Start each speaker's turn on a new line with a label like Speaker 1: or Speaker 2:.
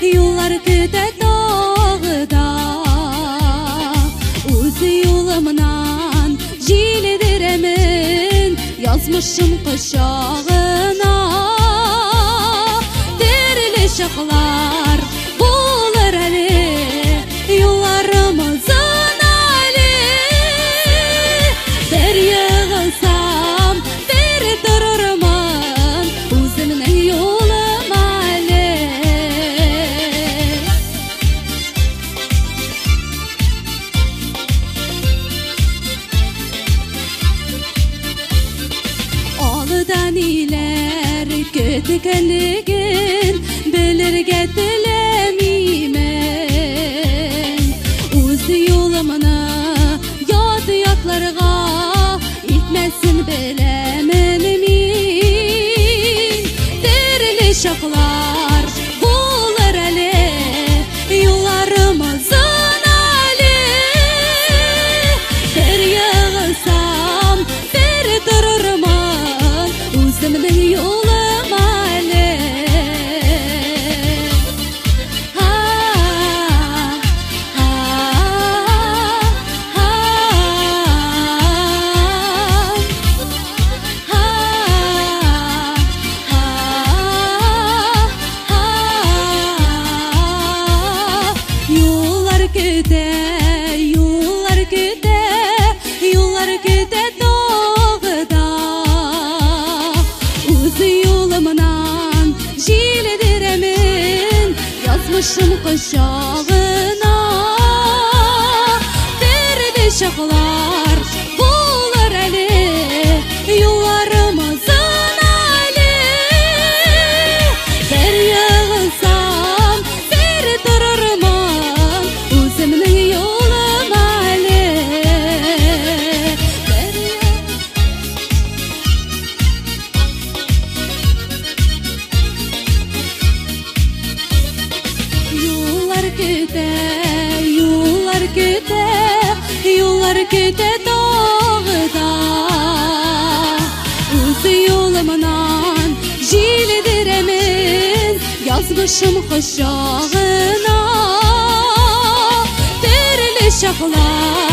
Speaker 1: юллар көтә тагы да. Үз юлымнан җилдерәмен, язмышым кочагына. Төрле чаклар булыр әле, юлларым озын әле. Бер егылсам, бер торырмын, үземнең юлым әле. Алда ниләр көткәнлеген белергә теләмимен. Үз юлымны ят ятларга илтмәсен беләмен мин. Төрле чаклар булыр әле, юлларым озын әле. Бер егылсам, бер торырмын, үземнең юлым әле. Ha, ha, ha, ha, ha, ha. Юллар көтә, юллар көтә, юллар көтә тагы да. Үз юлымнан җилдерәмен, язмышым кочагына. Төрле чаклар булыр әле, юлларым озын әле. Бер егылсам, бер торырмын, үземнең юлым әле. Бер Юллар көтә, юллар көтә, юллар көтә тагы да. Үз юлымнан җилдерәмен, язмышым кочагына. Төрле чаклар